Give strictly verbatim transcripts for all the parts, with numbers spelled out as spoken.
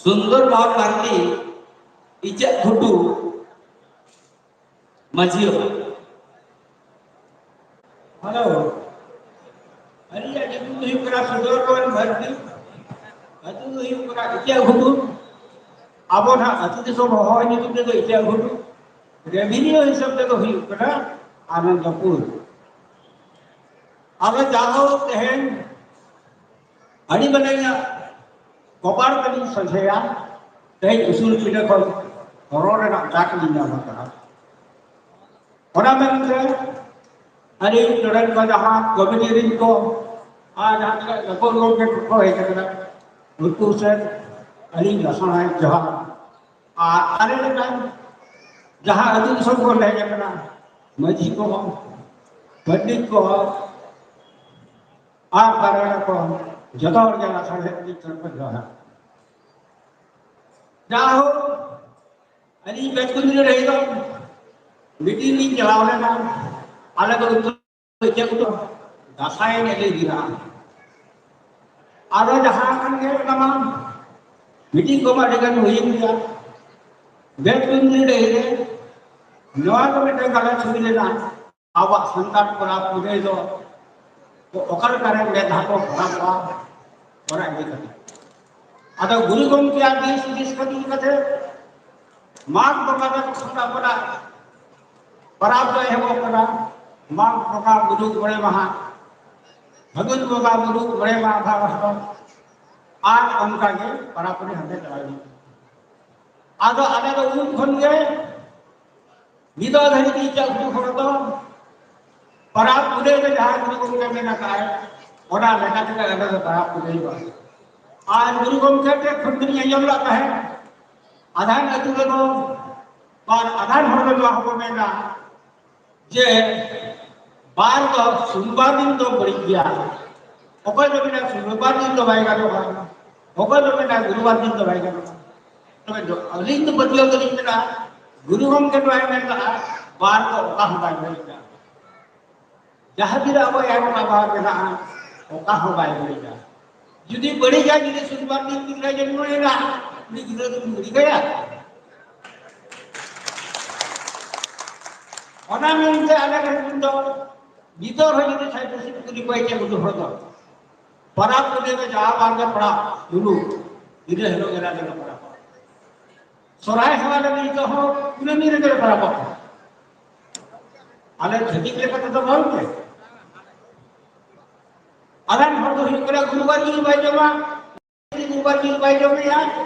ᱥᱩᱱᱫᱚᱨ ᱢᱳᱦᱚᱱ ᱢᱟᱨᱰᱤ, ᱤᱪᱟᱹᱜ ᱜᱷᱩᱴᱩ ᱢᱟᱹᱡᱷᱤ ᱵᱟᱵᱟ᱾ ᱦᱮᱞᱳ, ᱟᱹᱞᱤᱧᱟᱜ ᱧᱩᱛᱩᱢ ᱫᱚ ᱦᱩᱭᱩᱜ ᱠᱟᱱᱟ ᱥᱩᱱᱫᱚᱨ ᱢᱳᱦᱚᱱ ᱢᱟᱨᱰᱤ᱾ ᱟᱹᱛᱩ ᱫᱚ ᱦᱩᱭᱩᱜ ᱠᱟᱱᱟ ᱤᱪᱟᱹᱜ ᱜᱷᱩᱴᱩ᱾ ᱟᱵᱚ ᱱᱟᱦᱟᱜ ᱟᱹᱛᱩ ᱫᱤᱥᱚᱢ ᱦᱚᱦᱚ ᱧᱩᱛᱩᱢ ᱛᱮᱫᱚ ᱤᱪᱟᱹᱜ ᱜᱷᱩᱴᱩ, ᱨᱮᱵᱷᱤᱱᱤᱭᱩ ᱦᱤᱥᱟᱹᱵ ᱛᱮᱫᱚ ᱦᱩᱭᱩᱜ ᱠᱟᱱᱟ ᱟᱱᱚᱱᱫᱚᱯᱩᱨ᱾ ᱟᱫᱚ ᱡᱟᱦᱳᱠ, ᱛᱮᱦᱮᱧ ᱟᱹᱰᱤ ᱢᱟᱨᱟᱝ ᱠᱚᱯᱟᱲ ᱛᱮᱞᱤᱧ ᱥᱚᱡᱷᱮᱭᱟ᱾ ᱛᱮᱦᱮᱧ ᱩᱥᱩᱞ ᱯᱤᱸᱰᱟᱹ ᱠᱷᱚᱱ ᱨᱚᱲ ᱨᱮᱱᱟᱜ ᱰᱟᱠ ᱞᱤᱧ ᱧᱟᱢ ᱟᱠᱟᱫᱟ᱾ ᱚᱱᱟ ᱢᱮᱱᱛᱮ ᱟᱹᱞᱤᱧ ᱱᱚᱰᱮᱱ ᱠᱚ ᱡᱟᱦᱟᱸ ᱠᱚᱢᱤᱴᱤ ᱨᱤᱱ ᱠᱚ ᱟᱨ ᱡᱟᱦᱟᱸ ᱛᱤᱱᱟᱹᱜ ᱜᱟᱹᱠᱷᱩᱲ ᱜᱚᱢᱠᱮ ᱠᱚᱠᱚ ᱦᱮᱡ ᱟᱠᱟᱱᱟ, ᱩᱱᱠᱩ ᱥᱮᱫ ᱟᱹᱞᱤᱧ ᱞᱟᱥᱟᱲᱦᱮᱫ ᱡᱚᱦᱟᱨ᱾ ᱟᱨ ᱟᱞᱮ ᱞᱮᱠᱟᱱ ᱡᱟᱦᱟᱸ ᱟᱹᱛᱩ ᱫᱤᱥᱚᱢ ᱠᱷᱚᱱ ᱞᱮ ᱦᱮᱡ ᱟᱠᱟᱱᱟ, ᱢᱟᱹᱡᱷᱤ ᱠᱚ, ᱯᱚᱱᱰᱤᱛ ᱠᱚ, ᱟᱨ ᱯᱟᱨᱜᱟᱱᱟ ᱠᱚ, ᱡᱚᱛᱚ ᱦᱚᱲ ᱜᱮ ᱞᱟᱥᱟᱲᱦᱮᱫ ᱛᱤ ᱛᱷᱚᱲ ᱠᱚ ᱡᱚᱦᱟᱨᱟ᱾ ᱡᱟᱭᱦᱳᱠ, ᱟᱹᱞᱤᱧ ᱵᱮᱛᱠᱩᱸᱫᱽᱨᱤ ᱨᱮ ᱦᱤᱞᱳᱜ ᱢᱤᱴᱤᱝ ᱞᱤᱧ ᱪᱟᱞᱟᱣ ᱞᱮᱱᱟ᱾ ᱟᱞᱮ ᱫᱚ ᱩᱛᱛᱚᱨ ᱪᱮᱫ ᱠᱚ ᱫᱟᱸᱥᱟᱭ ᱮᱱᱮᱡ ᱞᱮ ᱤᱫᱤ ᱞᱟᱜᱼᱟ᱾ ᱟᱫᱚ ᱡᱟᱦᱟᱸ ᱠᱟᱱ ᱜᱮ ᱚᱱᱟ ᱢᱟ ᱢᱤᱴᱤᱝ ᱠᱚᱢᱟ ᱟᱹᱰᱤ ᱜᱟᱱ ᱦᱩᱭᱮᱱ ᱜᱮᱭᱟ᱾ ᱵᱮᱛᱠᱩᱸᱫᱽᱨᱤ ᱰᱟᱹᱦᱤ ᱨᱮ ᱱᱚᱣᱟ ᱫᱚ ᱢᱤᱫᱴᱟᱝ ᱜᱟᱞᱟᱛ ᱦᱩᱭ ᱞᱮᱱᱟ᱾ ᱟᱵᱚᱣᱟᱜ ᱥᱟᱱᱛᱟᱲ ᱯᱚᱨᱚᱵᱽ ᱯᱩᱱᱟᱹᱭ ᱫᱚ ᱚᱠᱟ ᱞᱮᱠᱟᱨᱮ ᱢᱮᱫ ᱦᱟᱠᱚ ᱵᱷᱚᱨᱟᱣ ᱠᱚᱣᱟ, ᱚᱱᱟ ᱤᱫᱤ ᱠᱟᱛᱮ᱾ ᱟᱫᱚ ᱜᱩᱨᱩ ᱜᱚᱢᱠᱮᱭᱟᱜ ᱫᱤᱥ ᱦᱩᱫᱤᱥ ᱠᱷᱟᱹᱛᱤᱨ ᱠᱟᱛᱮ ᱢᱟᱜᱽ ᱵᱚᱸᱜᱟ ᱫᱚ ᱥᱟᱱᱛᱟᱲ ᱯᱚᱨᱚᱵᱽ ᱫᱚ ᱮᱦᱚᱵᱚᱜ ᱠᱟᱱᱟ᱾ ᱢᱟᱜᱽ ᱵᱚᱸᱜᱟ ᱢᱩᱞᱩᱜ ᱢᱚᱬᱮ ᱢᱟᱦᱟ, ᱯᱷᱟᱹᱜᱩᱱ ᱵᱚᱸᱜᱟ ᱢᱩᱞᱩᱜ ᱢᱚᱬᱮ ᱢᱟᱦᱟ ᱵᱷᱟᱫᱚᱨ, ᱟᱨ ᱚᱱᱠᱟ ᱜᱮ ᱯᱟᱨᱟ ᱯᱩᱱᱟᱹᱭ ᱦᱟᱱᱛᱮ ᱪᱟᱞᱟᱣ ᱤᱫᱤᱜ ᱠᱟᱱᱟ᱾ ᱟᱫᱚ ᱟᱞᱮ ᱫᱚ ᱩᱱ ᱠᱷᱚᱱ ᱜᱮ ᱱᱤᱛᱚᱜ ᱫᱷᱟᱹᱨᱤᱡ ᱤᱧ ᱪᱟᱞ ᱦᱚᱲ ᱫᱚ ᱯᱟᱨᱟᱵᱽ ᱯᱩᱱᱟᱹᱭ ᱨᱮ ᱡᱟᱦᱟᱸ ᱜᱩᱨᱩ ᱜᱚᱢᱠᱮ ᱢᱮᱱ ᱟᱠᱟᱫᱼᱟᱭ, ᱚᱱᱟ ᱞᱮᱠᱟ ᱛᱮᱜᱮ ᱟᱞᱮ ᱫᱚ ᱯᱟᱨᱟᱵᱽ ᱯᱩᱱᱟᱹᱭ ᱫᱚ᱾ ᱟᱨ ᱜᱩᱨᱩ ᱜᱚᱢᱠᱮ ᱴᱷᱮᱱ ᱠᱷᱚᱱ ᱫᱚᱞᱤᱧ ᱟᱸᱡᱚᱢ ᱞᱮᱫ ᱛᱟᱦᱮᱸᱫ, ᱟᱫᱷᱟᱱ ᱟᱹᱛᱩ ᱨᱮᱫᱚ ᱟᱨ ᱟᱫᱷᱟᱱ ᱦᱚᱲ ᱫᱚ ᱱᱚᱣᱟ ᱦᱚᱸᱠᱚ ᱢᱮᱱᱟ ᱡᱮ ᱵᱟᱨ ᱫᱚ ᱥᱳᱢᱵᱟᱨ ᱫᱤᱱ ᱫᱚ ᱵᱟᱹᱲᱤᱡ ᱜᱮᱭᱟ, ᱚᱠᱚᱭ ᱫᱚ ᱢᱮᱱᱟ ᱥᱳᱢᱵᱟᱨ ᱫᱤᱱ ᱫᱚ ᱵᱟᱭ ᱜᱟᱱᱚᱜᱼᱟ, ᱚᱠᱚᱭ ᱫᱚ ᱢᱮᱱᱟ ᱜᱩᱨᱩᱵᱟᱨ ᱫᱤᱱ ᱫᱚ ᱵᱟᱭ ᱜᱟᱱᱚᱜᱼᱟ᱾ ᱛᱚᱵᱮ ᱫᱚ ᱟᱹᱞᱤᱧ ᱫᱚ ᱯᱟᱹᱛᱭᱟᱹᱣ ᱫᱚᱞᱤᱧ ᱢᱮᱱᱟ, ᱜᱩᱨᱩ ᱜᱚᱢᱠᱮ ᱱᱚᱣᱟᱭ ᱢᱮᱱ ᱠᱟᱜᱼᱟ, ᱵᱟᱨ ᱫᱚ ᱚᱠᱟ ᱦᱚᱸ ᱵᱟᱭ ᱵᱟᱹᱲᱤᱡᱟ᱾ ᱡᱟᱦᱟᱸ ᱛᱤᱱᱟᱹᱜ ᱟᱵᱚ ᱮᱢ ᱟᱵᱟᱫ ᱢᱮᱱᱟᱜᱼᱟ, ᱚᱠᱟ ᱦᱚᱸ ᱵᱟᱭ ᱵᱟᱹᱲᱤᱡᱟ᱾ ᱡᱩᱫᱤ ᱵᱟᱹᱲᱤᱡᱟ, ᱡᱩᱫᱤ ᱥᱩᱱᱵᱟᱨ ᱫᱤᱱ ᱜᱤᱫᱽᱨᱟᱹ ᱡᱚᱱᱢᱚᱭᱮᱱᱟ, ᱩᱱᱤ ᱜᱤᱫᱽᱨᱟᱹ ᱫᱚᱵᱚᱱ ᱜᱤᱰᱤ ᱠᱟᱭᱟ? ᱚᱱᱟ ᱢᱮᱱᱛᱮ ᱟᱞᱮ ᱨᱮᱱ ᱫᱚ ᱱᱤᱛᱚᱜ ᱦᱚᱸ ᱡᱩᱫᱤ ᱥᱟᱭ ᱯᱩᱥᱤ ᱠᱚ ᱠᱩᱞᱤ ᱠᱚᱣᱟ, ᱪᱮᱫ ᱩᱱᱠᱩ ᱦᱚᱲ ᱫᱚ ᱯᱟᱨᱟᱵᱽ ᱯᱩᱱᱟᱹᱭ ᱫᱚ ᱡᱟᱦᱟᱸ ᱵᱟᱝ ᱜᱮ ᱯᱟᱲᱟᱜ ᱦᱩᱲᱩ, ᱤᱱᱟᱹ ᱦᱤᱞᱳᱜ ᱜᱮ ᱟᱞᱮ ᱫᱚ ᱯᱟᱨᱟᱵᱽ᱾ ᱥᱚᱨᱦᱟᱭ ᱦᱚᱸ ᱟᱞᱮ ᱱᱤᱛᱚᱜ ᱦᱚᱸ ᱠᱩᱱᱟᱹᱢᱤ ᱨᱮᱜᱮ ᱞᱮ ᱯᱟᱨᱟᱵᱚᱜ ᱠᱟᱱᱟ᱾ ᱟᱞᱮ ᱪᱷᱟᱹᱛᱤᱠ ᱞᱮᱠᱟ ᱛᱮᱫᱚ ᱵᱟᱝ ᱜᱮ᱾ ᱟᱫᱷᱟᱱ ᱦᱚᱲ ᱫᱚ ᱦᱩᱭᱩᱜ ᱠᱟᱱᱟ, ᱜᱩᱨᱩ ᱵᱟᱨ ᱡᱩᱫᱤ ᱵᱟᱭ ᱡᱚᱢᱟ, ᱜᱩᱨᱩ ᱵᱟᱨ ᱡᱩᱫᱤ ᱵᱟᱭ ᱡᱚᱢᱮᱭᱟ,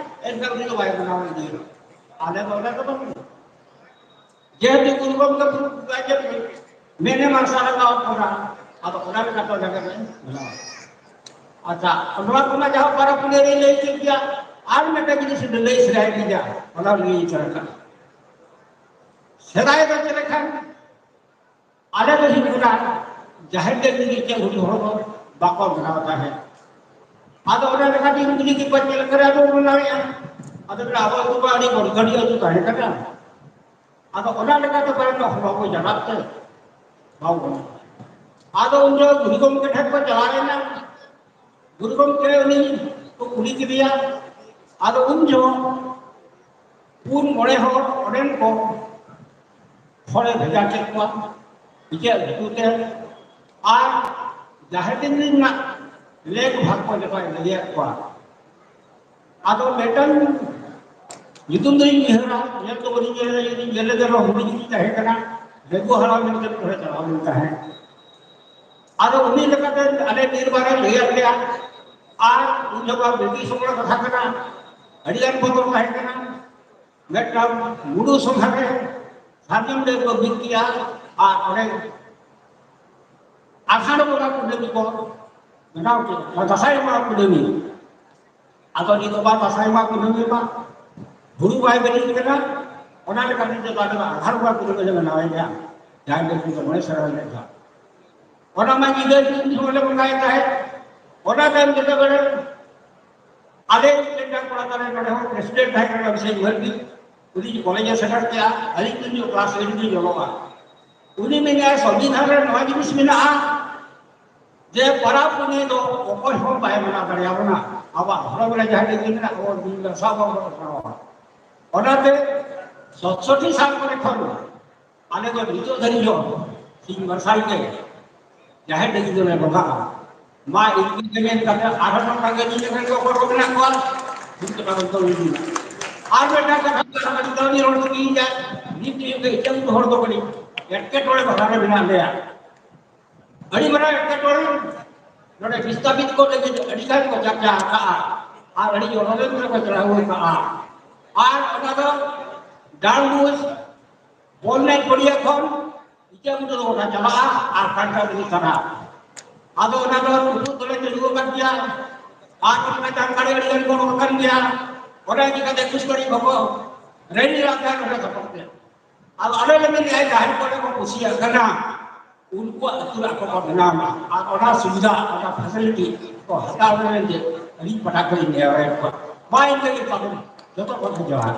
ᱮᱱᱠᱷᱟᱱ ᱩᱱᱤ ᱫᱚ ᱵᱟᱭ ᱢᱟᱱᱟᱣ ᱤᱫᱤᱭᱟ᱾ ᱟᱞᱮ ᱫᱚ ᱚᱱᱟ ᱫᱚ ᱵᱟᱝ ᱜᱮ᱾ ᱡᱮᱦᱮᱛᱩ ᱜᱩᱨᱩ ᱜᱚᱢᱠᱮ ᱵᱩᱨᱩ ᱵᱟᱭ ᱡᱚᱢ, ᱢᱮᱱᱮ ᱢᱟᱨᱥᱟᱞ ᱞᱟᱜᱟᱣ ᱠᱟᱱᱟ, ᱟᱫᱚ ᱚᱱᱟ ᱞᱮᱠᱟᱛᱮ ᱚᱱᱟ ᱜᱮ ᱵᱮᱱ ᱵᱮᱱᱟᱣᱟ᱾ ᱟᱪᱪᱷᱟ, ᱱᱚᱣᱟ ᱠᱚᱢᱟ ᱡᱟᱦᱟᱸ ᱯᱟᱨᱟᱵᱽ ᱯᱩᱱᱟᱹᱭ ᱨᱮᱧ ᱞᱟᱹᱭ ᱠᱮᱫ ᱜᱮᱭᱟ, ᱟᱨ ᱢᱤᱫᱴᱟᱝ ᱡᱤᱱᱤᱥ ᱞᱟᱹᱭ ᱥᱮᱬᱟᱭ ᱜᱮᱭᱟ, ᱚᱱᱟ ᱞᱟᱹᱭ ᱥᱮᱬᱟ ᱠᱟᱜ᱾ ᱥᱮᱫᱟᱭ ᱫᱚ ᱪᱮᱫ ᱞᱮᱠᱟ? ᱟᱞᱮ ᱫᱚ ᱦᱩᱭᱩᱜ ᱠᱟᱱᱟ ᱡᱟᱦᱮᱨ ᱜᱮ ᱡᱩᱫᱤ ᱪᱮᱫ ᱦᱩᱰᱤᱧ ᱦᱚᱲ ᱫᱚ ᱵᱟᱠᱚ ᱵᱮᱱᱟᱣ ᱛᱟᱦᱮᱸᱫ᱾ ᱟᱫᱚ ᱚᱱᱟ ᱞᱮᱠᱟᱛᱮ ᱤᱧ ᱠᱩᱞᱤ ᱠᱮᱫ ᱠᱚᱣᱟ, "ᱪᱮᱫ ᱞᱮᱠᱟ ᱨᱮ ᱟᱵᱚ ᱵᱚᱱ ᱵᱮᱱᱟᱣᱮᱫᱼᱟ?" ᱟᱫᱚ ᱵᱚᱞᱮ, "ᱟᱵᱚ ᱟᱹᱛᱩ ᱢᱟ ᱟᱹᱰᱤ ᱵᱚᱨᱜᱟᱹᱰᱤ ᱟᱹᱛᱩ ᱛᱟᱦᱮᱸ ᱠᱟᱱᱟ, ᱟᱫᱚ ᱚᱱᱟ ᱞᱮᱠᱟᱛᱮ ᱯᱟᱞᱮᱱ ᱦᱚᱲ ᱵᱟᱵᱚ ᱡᱟᱞᱟᱫ ᱛᱮ ᱵᱟᱵᱚ ᱵᱮᱱᱟᱣ᱾" ᱟᱫᱚ ᱩᱱ ᱡᱚᱦᱚᱜ ᱜᱩᱨᱩ ᱜᱚᱢᱠᱮ ᱴᱷᱮᱱ ᱠᱚ ᱪᱟᱞᱟᱣ ᱮᱱᱟ᱾ ᱜᱩᱨᱩ ᱜᱚᱢᱠᱮ ᱩᱱᱤ ᱠᱚ ᱠᱩᱞᱤ ᱠᱮᱫᱮᱭᱟ᱾ ᱟᱫᱚ ᱩᱱ ᱡᱚᱦᱚᱜ ᱯᱩᱱ ᱢᱚᱬᱮ ᱦᱚᱲ ᱚᱸᱰᱮᱱ ᱠᱚ ᱦᱚᱲᱮ ᱵᱷᱮᱡᱟ ᱠᱮᱫ ᱠᱚᱣᱟ ᱵᱤᱪᱟᱹᱨ ᱟᱹᱜᱩ ᱛᱮ, ᱟᱨ ᱡᱟᱦᱮᱨ ᱨᱮᱱᱟᱜ ᱞᱮᱠ ᱵᱷᱟᱜᱽ ᱠᱚ ᱡᱚᱛᱚᱭ ᱞᱟᱹᱭᱟᱫ ᱠᱚᱣᱟ᱾ ᱟᱫᱚ ᱢᱤᱫᱴᱟᱝ ᱧᱩᱛᱩᱢ ᱫᱚᱧ ᱩᱭᱦᱟᱹᱨᱟ, ᱧᱮᱞ ᱫᱚ ᱵᱟᱹᱧ ᱧᱮᱞ ᱞᱮᱫᱟ, ᱧᱮᱞ ᱞᱮᱫᱮ ᱨᱮᱦᱚᱸ ᱦᱩᱰᱤᱧ ᱜᱤᱧ ᱛᱟᱦᱮᱸ ᱠᱟᱱᱟ, ᱵᱷᱮᱜᱩ ᱦᱟᱲᱟᱢ ᱢᱮᱱᱛᱮ ᱢᱤᱫ ᱦᱚᱲᱮ ᱪᱟᱞᱟᱣ ᱞᱮᱱ ᱛᱟᱦᱮᱸᱫ᱾ ᱟᱫᱚ ᱩᱱᱤ ᱞᱮᱠᱟᱛᱮ ᱟᱞᱮ ᱱᱤᱨᱵᱟᱨᱮ ᱞᱟᱹᱭᱟᱫ ᱞᱮᱭᱟ, ᱟᱨ ᱩᱱ ᱡᱚᱠᱷᱚᱱ ᱵᱤᱴᱤᱥ ᱥᱚᱢᱚᱭ ᱠᱟᱛᱷᱟ ᱠᱟᱱᱟ, ᱟᱹᱰᱤᱜᱟᱱ ᱵᱚᱫᱚᱞ ᱛᱟᱦᱮᱸ ᱠᱟᱱᱟ᱾ ᱢᱤᱫᱴᱟᱝ ᱢᱩᱰᱩ ᱥᱚᱸᱜᱷᱟ ᱨᱮ ᱥᱟᱨᱡᱚᱢ ᱰᱟᱹᱨ ᱠᱚ ᱵᱤᱫ ᱠᱮᱜᱼᱟ, ᱟᱨ ᱚᱸᱰᱮ ᱟᱥᱟᱲ ᱵᱚᱸᱜᱟ ᱠᱩᱰᱟᱹᱢᱤ ᱠᱚ ᱵᱮᱱᱟᱣ ᱠᱮᱫᱟ, ᱫᱟᱸᱥᱟᱭ ᱵᱚᱸᱜᱟ ᱠᱩᱰᱟᱹᱢᱤ᱾ ᱟᱫᱚ ᱱᱤᱛ ᱢᱟ ᱫᱟᱸᱥᱟᱭ ᱵᱚᱸᱜᱟ ᱠᱩᱰᱟᱹᱢᱤ ᱢᱟ ᱦᱩᱲᱩ ᱵᱟᱭ ᱵᱤᱞᱤᱜ ᱠᱟᱱᱟ, ᱚᱱᱟ ᱞᱮᱠᱟᱛᱮ ᱱᱤᱛᱚᱜ ᱫᱚ ᱟᱞᱮ ᱫᱚ ᱟᱥᱟᱲ ᱵᱚᱸᱜᱟ ᱠᱩᱰᱟᱹᱢᱤ ᱞᱮ ᱵᱮᱱᱟᱣᱮᱫᱼᱟ, ᱡᱟᱦᱟᱸ ᱫᱚ ᱱᱤᱛᱚᱜ ᱢᱚᱬᱮ ᱥᱮᱨᱢᱟ ᱨᱮ ᱢᱤᱫ ᱫᱷᱟᱣ᱾ ᱚᱱᱟ ᱢᱟ ᱧᱤᱫᱟᱹ ᱧᱩᱛ ᱥᱚᱢᱚᱭ ᱞᱮ ᱵᱚᱸᱜᱟᱭᱮᱫ ᱛᱟᱦᱮᱸᱫ᱾ ᱚᱱᱟ ᱛᱟᱭᱚᱢ ᱡᱚᱛᱚ ᱵᱮᱲᱟ ᱟᱞᱮ ᱢᱤᱫᱴᱟᱝ ᱠᱚᱲᱟ ᱛᱟᱞᱮ ᱱᱚᱰᱮ ᱦᱚᱸ ᱯᱨᱮᱥᱤᱰᱮᱱᱴ ᱛᱟᱦᱮᱸ ᱠᱟᱱᱟ ᱚᱵᱷᱤᱥᱮᱠ ᱢᱟᱹᱨᱰᱤ, ᱩᱱᱤ ᱠᱚᱞᱮᱡᱽ ᱮ ᱥᱮᱴᱮᱨ ᱠᱮᱜᱼᱟ, ᱟᱹᱞᱤᱧ ᱫᱚ ᱠᱞᱟᱥ ᱮᱭᱤᱴ ᱞᱤᱧ ᱚᱞᱚᱜᱼᱟ᱾ ᱩᱱᱤ ᱢᱮᱱᱮᱫᱼᱟᱭ, "ᱥᱚᱝᱵᱤᱫᱷᱟᱱ ᱨᱮ ᱱᱚᱣᱟ ᱡᱤᱱᱤᱥ ᱢᱮᱱᱟᱜᱼᱟ, ᱡᱮ ᱯᱟᱨᱟᱵᱽ ᱯᱩᱱᱟᱹᱭ ᱫᱚ ᱚᱠᱚᱭ ᱦᱚᱸ ᱵᱟᱭ ᱢᱟᱱᱟᱣ ᱫᱟᱲᱮᱭᱟᱵᱚᱱᱟ᱾ ᱟᱵᱚᱣᱟᱜ ᱫᱷᱚᱨᱚᱢ ᱨᱮ ᱡᱟᱦᱟᱸ ᱰᱟᱹᱝᱨᱤ ᱢᱮᱱᱟᱜ ᱛᱟᱵᱚᱱ, ᱫᱤᱱ ᱨᱮ ᱥᱟᱵ ᱵᱟᱵᱚᱱ ᱠᱚᱨᱟᱣᱟ᱾ ᱚᱱᱟᱛᱮ ᱥᱚᱛᱥᱚᱴᱤ ᱥᱟᱞ ᱠᱚᱨᱮ ᱠᱷᱚᱱ ᱟᱞᱮ ᱫᱚ ᱱᱤᱛᱚᱜ ᱫᱷᱟᱹᱨᱤᱡ ᱦᱚᱸ ᱥᱤᱧ ᱢᱟᱨᱥᱟᱞ ᱜᱮ ᱡᱟᱦᱮᱨ ᱰᱟᱹᱝᱨᱤ ᱫᱚᱞᱮ ᱵᱚᱸᱜᱟᱜᱼᱟ᱾ ᱢᱟ ᱤᱱᱠᱟᱹ ᱜᱮ ᱢᱮᱱ ᱠᱟᱛᱮ ᱟᱨᱦᱚᱸ ᱱᱚᱝᱠᱟ ᱜᱮ ᱱᱤᱭᱟᱹ ᱜᱷᱟᱹᱲᱤᱡ ᱚᱠᱚᱭ ᱠᱚ ᱢᱮᱱᱟᱜ ᱠᱚᱣᱟ, ᱩᱱᱠᱩ ᱠᱚ ᱫᱚ ᱤᱫᱤ᱾ ᱟᱨ ᱢᱤᱫᱴᱟᱝ ᱠᱟᱛᱷᱟ, ᱟᱹᱰᱤ ᱫᱟᱢᱤ ᱦᱚᱲ ᱠᱚ ᱤᱧ ᱡᱟ ᱱᱤᱛ ᱤᱧ ᱫᱚ ᱮᱴᱟᱜ ᱦᱚᱲ ᱫᱚ ᱠᱟᱹᱴᱤᱡ ᱮᱴᱠᱮᱴᱚᱬᱮ ᱵᱟᱦᱟ ᱨᱮ ᱢᱮᱱᱟᱜ ᱞᱮᱭᱟ᱾ ᱟᱹᱰᱤ ᱢᱟᱨᱟᱝ ᱮᱴᱠᱮᱴᱚᱬᱮ ᱱᱚᱰᱮ ᱵᱤᱥᱛᱟᱯᱤᱛ ᱠᱚ ᱞᱟᱹᱜᱤᱫ ᱟᱹᱰᱤ ᱜᱟᱱ ᱠᱚ ᱪᱟᱨᱪᱟ ᱟᱠᱟᱫᱼᱟ ᱟᱨ ᱟᱹᱰᱤ ᱚᱱᱚᱞᱮᱱ ᱠᱚ ᱪᱟᱞᱟᱣ ᱟᱠᱟᱫᱼᱟ᱾ ᱟᱨ ᱚᱱᱟ ᱫᱚ ᱰᱟᱝᱜᱩᱥ ᱵᱚᱞ ᱮᱱᱮᱡ ᱯᱚᱲᱤᱭᱟ ᱠᱷᱚᱱ ᱤᱪᱟᱹᱜ ᱵᱩᱴᱟᱹ ᱫᱚ ᱜᱚᱴᱟ ᱪᱟᱞᱟᱜᱼᱟ ᱟᱨ ᱠᱟᱱᱴᱟ ᱵᱤᱨᱤ ᱠᱟᱱᱟ᱾ ᱟᱫᱚ ᱚᱱᱟ ᱫᱚ ᱱᱤᱛᱚᱜ ᱫᱚᱞᱮ ᱪᱟᱹᱞᱩ ᱟᱠᱟᱫ ᱜᱮᱭᱟ᱾ ᱟᱨ ᱚᱱᱟ ᱡᱟᱱᱠᱟᱨᱤ ᱟᱹᱰᱤ ᱜᱟᱱ ᱠᱚ ᱚᱰᱚᱠ ᱟᱠᱟᱱ ᱜᱮᱭᱟ᱾ ᱚᱱᱟ ᱤᱫᱤ ᱠᱟᱛᱮ ᱠᱩᱥ ᱠᱚᱨᱤ ᱵᱟᱠᱚ ᱨᱮᱰᱤ ᱟᱠᱟᱱ ᱚᱸᱰᱮ ᱥᱟᱯᱚᱨᱴ ᱛᱮ᱾ ᱟᱫᱚ ᱟᱞᱮ ᱞᱮ ᱢᱮᱱᱮᱫᱼᱟ, ᱡᱟᱦᱟᱸᱭ ᱠᱚᱨᱮ ᱠᱚ ᱠᱩᱥᱤᱭᱟᱜ ᱠᱟᱱᱟ, ᱩᱱᱠᱩᱣᱟᱜ ᱟᱹᱛᱩ ᱨᱮ ᱟᱠᱚ ᱠᱚ ᱵᱮᱱᱟᱣ ᱢᱟ᱾ ᱟᱨ ᱚᱱᱟ ᱥᱩᱵᱤᱫᱷᱟ, ᱚᱱᱟ ᱯᱷᱮᱥᱤᱞᱤᱴᱤ ᱠᱚ ᱦᱟᱛᱟᱣ ᱞᱟᱹᱜᱤᱫ ᱟᱹᱰᱤ ᱯᱟᱦᱴᱟ ᱠᱷᱚᱱ ᱤᱧ ᱱᱮᱦᱚᱨᱮᱫ ᱠᱚᱣᱟ᱾ ᱢᱟ ᱤᱱᱠᱟᱹ ᱜᱮ ᱛᱟᱵᱚᱱ, ᱡᱚᱛᱚ ᱠᱚ ᱡᱚᱦᱟᱨ᱾